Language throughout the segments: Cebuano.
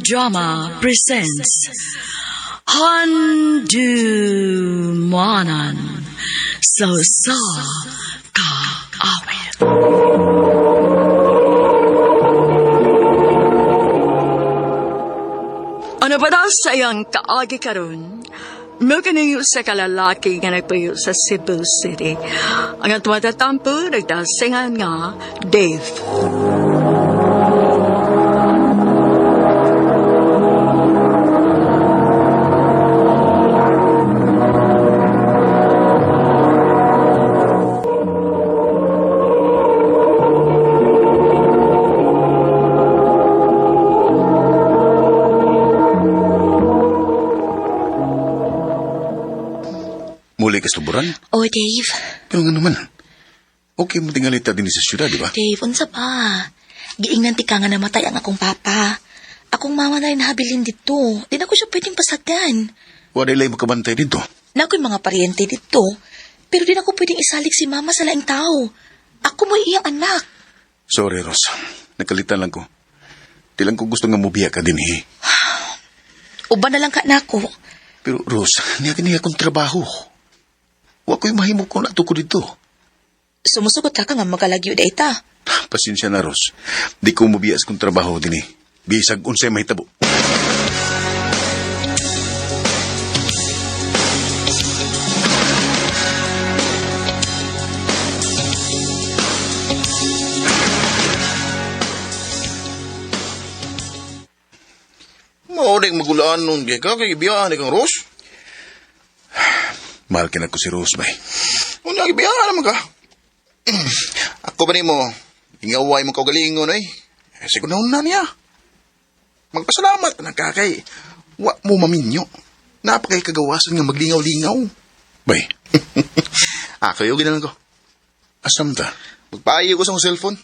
Crime Drama presents Handumanan sa Usa Ka Awit. Ano ba daw sa iyang kaagi karon? Mo sa kalalaki nga nagpayo sa Cebu City. Ang atong matatampo, nagdasingan nga Dave. Muli ka sa tuburan? Oh, Dave. Pero nga naman, okay mo tingalita din sa syudad, di ba? Dave, unsa pa? Giingnan ti ka nga namatay ang akong papa. Akong mama na rin nahabilin dito. Di na ko siya pwedeng pasagan. Wala ilay makabantay dito. Na ako'y mga paryente dito. Pero di na ko pwedeng isalig si mama sa laing tao. Ako mo iyang anak. Sorry, Ros. Nakalitan lang ko. Di lang ko gusto nga mubiya ka din, eh. Uban na lang ka nako. Pero, Ros, niya kini akong trabaho. Wa ko'y mahimo kung nato ko dito. Sumusugot ka ka nga magalagyo da ita. Pasensya na, Ros. Di ko mubiya sa kong trabaho din, eh. Bisag unsay mahitabo. Mauring magulaan nun kay ka, kay ibiyaan ni kang Rose. Mahal ka na ko si Rose, bay. Una, ibiyaan naman ka. Ako ba nimo, ingaway mo kaugalingon, eh. Eh, siguro na niya. Magpasalamat na ka kay wa mo maminyo. Napakay kagawasan nga maglingaw-lingaw. Bay, Ako yung ginalan ko. asam ta? Magpaayo ko sa akong cellphone.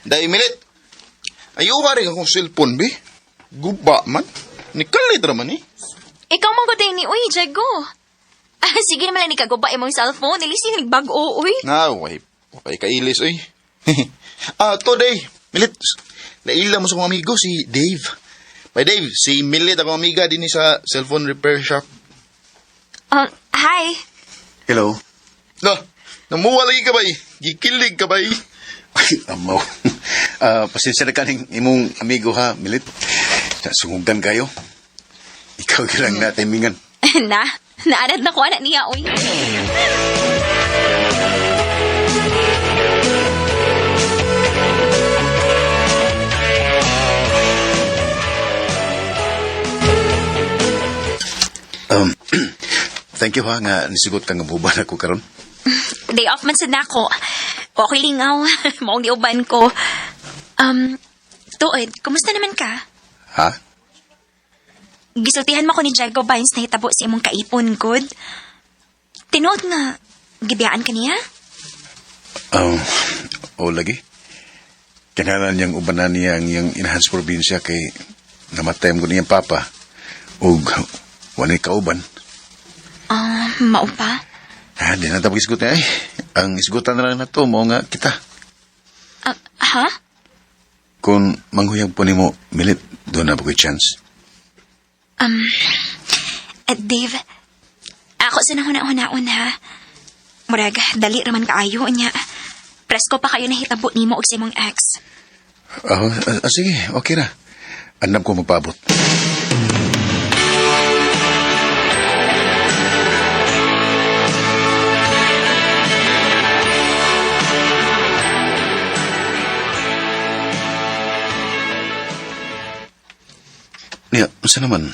Dahil milit. Ayuha rin akong cellphone, be. Guba man. Nikalit raman eh. Ikaw man ko ni uy, Jago. Ah, sige naman lang ni kaguba imong cellphone. Ilis yung nagbago, uy. Na, way, way kailis, oy. Ah, today, Milit, naila mo sa akong amigo, si Dave. By Dave, si Milit akong amiga din sa cellphone repair shop. Hi. Hello? Na, namuha lagi ka bay? Gikilig ka bay? Ay, amaw. Pasensya na kaning imong amigo ha, Milit. Sungugan kayo. Ikaw lang na timingan. Na, naarad na ko anak niya, uy. Thank you ha nga nisugot ka nga buban ako karon. Day off man sad nako. Okay lingaw. Maong giuban ko. Tuod, kumusta naman ka? Ha? Gisultihan mo ko ni Jago Bynes na hitabo sa imong kaipon, good. Tinuod nga, gibiyaan ka niya? O lagi. Kinahanglan niyang ubanan niya ang iyang inahan sa probinsya kay namatay mo niyang papa. Ug walay kauban. Ah, mao pa? Ha, di na tapos isgot niya eh. Ang isgutan na lang na to, mao nga kita. Ah, ha? Kung manghuyag po nimo, Milit, doon na ba ko'y chance? Dave, ako sa nahuna-hunaon ha. Murag, dali raman kaayo niya. Presko pa kayo nahitabo nimo og sa imong ex. Sige, okay ra. Andam ko magpaabot. Niya, unsa naman?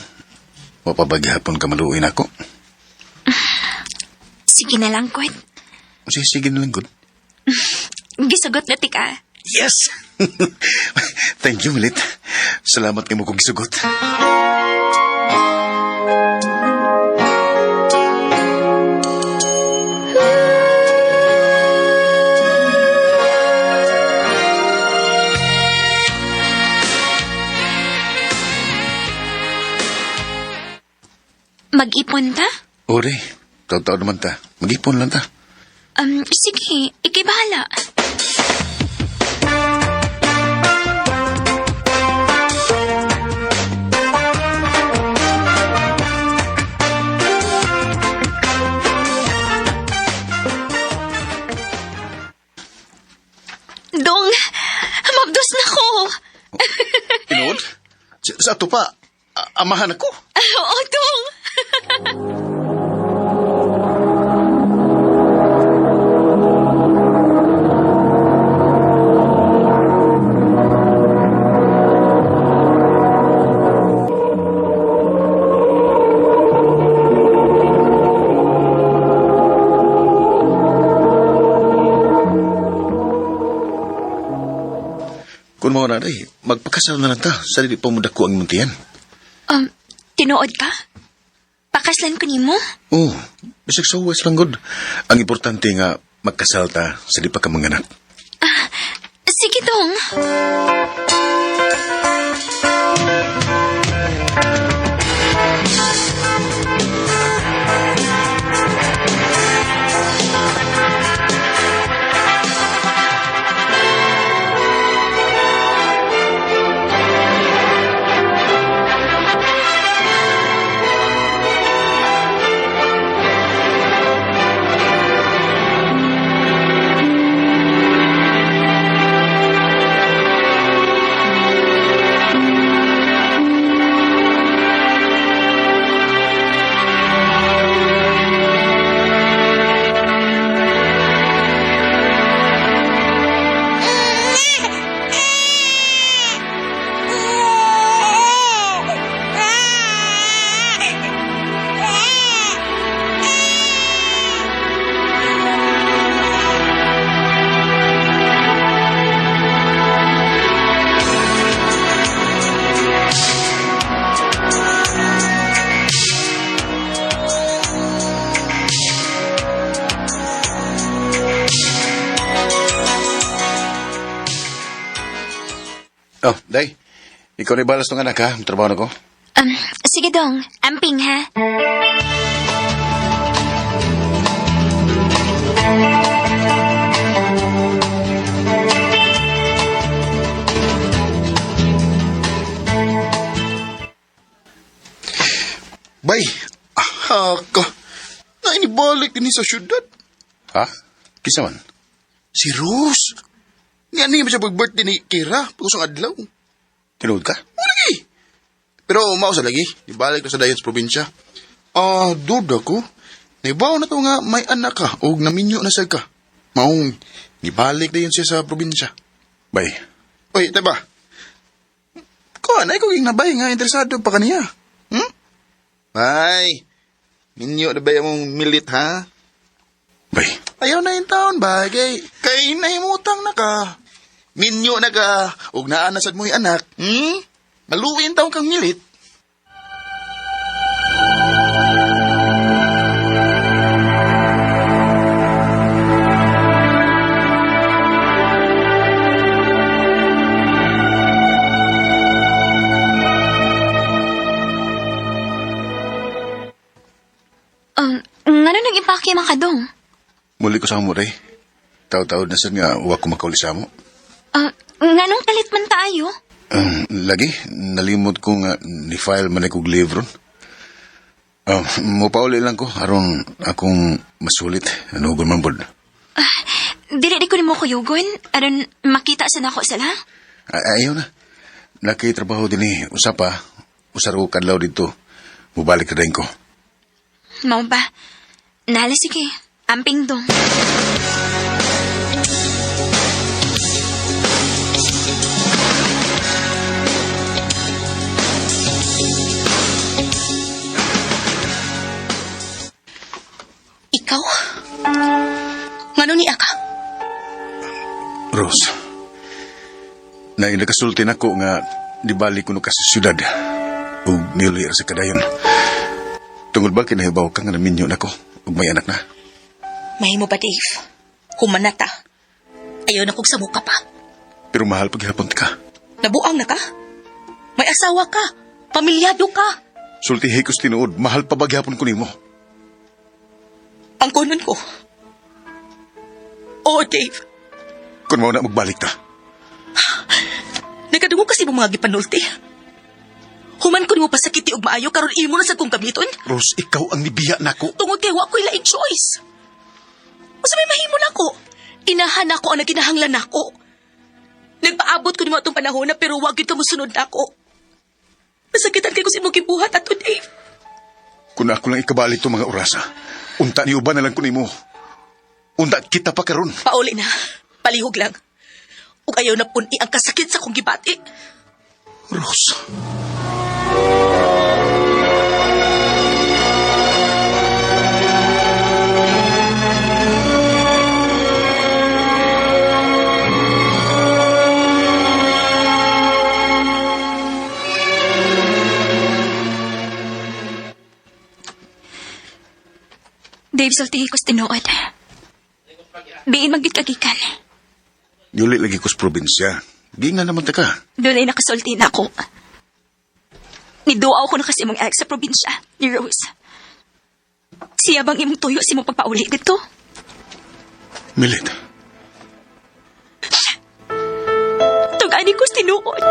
Wa pa ba gihapon ka maluoy nako? Sige na lang, Kwet. Sige, sige na lang, good. Gisugot na tika. Yes! Thank you, Milit. Salamat kay mo kong gisugot. Mag-ipon ta? Ore, taon-taon naman ta. Mag-ipon lang ta. Sige, ikay bahala. Dong, mabdos na ko. Tinuod? Sa ato pa, amahan ako. Oo, Dong. Kung mga nanay, magpakasal na lang ta. Sa dili pa mo dako ang muntian. Tinuod ka? Pakaslan ko nimo? Oh, bisag sa huwas lang gud. Ang importante nga, magkasal ta sa di pa ka manganak. Sige, Dong. Oh, day. Ikaw na balas ng anak ha. Trabaho na ko. Sige, Dong. Amping, ha? Bay, aha ka. Nainibalik din sa syudad. Ha? Kisa man? Si Rose. Nga niya ba siya pag-birthday ni Kira? Pagkusang adlaw. Tinuod ka? Wala lagi. Pero mao sa lagi. Ibalik ko sa dayon sa probinsya. Ah, duda ko. Naibaw na to nga may anak ka o naminyo na sad ka. Maong nibalik dayon siya sa probinsya. Bay, Oy, teba. Kuan ay ko ging nabay nga interesado pa kaniya. Hmm? Bay. Minyo na ba yung milit ha? bay. Ayaw na yung taon ba? Kay, kay nahimutang na ka. Minyo na ka. Ug naa na sad mo'y anak. Hmm? Maluin taon kang milit. Ngano nag-impake man ka, Dong? Muli ko sa amo, day. Taw-taw na sad nga, wa ko makauli sa amo. Nganong kalit man tayo? Lagi, nalimot ko nga ni-file man kog libro. Mupauli lang ko, aron akong masulit. Ano man bod. Dili di ko nimo kuyugon aron makita sa nako sila. Ayaw na. Nakitrabaho din eh. Usa pa. Usar ko kadlaw dito. Mubalik na din ko. Mao ba? Nala sige. Amping dong. Ikaw? Ngano niya ka? Rose, na nakasulti nako nga di balik ko no ka sa syudad ug niuli ra sa kadayon. Tungod ba kinahibaw ka nga naminyo nako ug may anak na? Mahimo ba, Dave? Human na ta. Ayaw na kong samuka pa. Pero mahal paghapon ka. Nabuang na ka? May asawa ka. Pamilyado ka. Sultihi ko sa tinuod, mahal pa ba gihapon ko nimo? Ang kunon ko. Oo, Dave. Kung mao na magbalik ta. Nagkadungog kasi mong mga gipanulti. Human ko nimo pasakiti og maayo karon imo na sad kong gamiton. Rose, ikaw ang nibiya nako. Tungod kay wa ko'y laing choice. Unsa may mahimo nako? Inahan nako ang naginahanglan nako. Nagpaabot ko nimo atong panahon na pero wa gyud ka mosunod nako. Masakitan kay ko sa imong gibuhat ato, Dave. Kung ako lang ikabalik to mga orasa, unta ni uban na lang ko nimo. Unta kita pa karon. Pauli na. Palihog lang. Ug ayaw na puni ang kasakit sa kong gibati. Rose. Dave, sultihi ko sa tinuod. Biin man gyud kagikan. Yuli lagi ko sa probinsya. Di nga naman ta ka. Doon ay nakasulti na ako. Niduaw ko na kasi imong ex sa probinsya, ni Rose. Siya bang imong tuyo sa imong pagpauli dito? Milit. Tugani ko sa tinuod.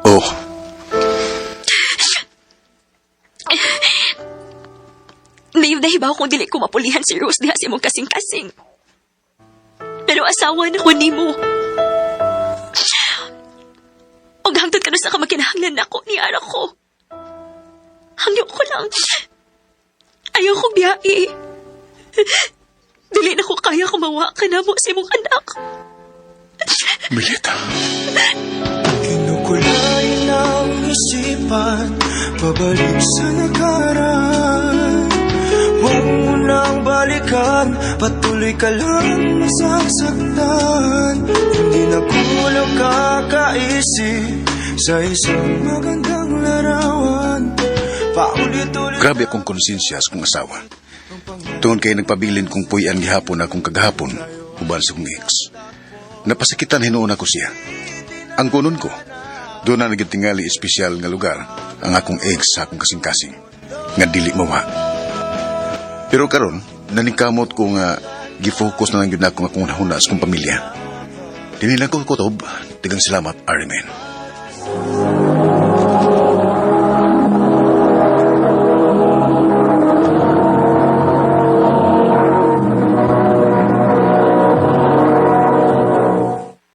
Oh, Dave, nahibaw kung dili ko mapulihan si Rose diha sa imong kasing-kasing. Pero asawa na ko nimo. Og hangtod ka sa kamakinahanglan nako ni ara ko. Hangyo ko lang. Ayaw ko biyai. Dili na ko kaya kumawa ka na mo sa imong anak. Milit. Kinukulay ng isipan, pabalik sa nakaraan. Huwag mo nang balikan, patuloy ka lang masasaktan. Hindi na kulang kakaisip sa isang magandang larawan. Paulit-ulit. Grabe akong konsensya sa kong asawa. Tungod kay nagpabilin kong puy-an gihapon akong kagahapon uban sa kong ex. Napasakitan hinuon ako siya. Ang kunon ko, doon na nagtingali espesyal nga lugar ang akong ex sa akong kasing-kasing nga dili mawa. Pero karon, naningkamot ko nga gifocus na lang yun ako akong nahuna sa kong pamilya. Dili lang ko kutob, tigang salamat, Arimen.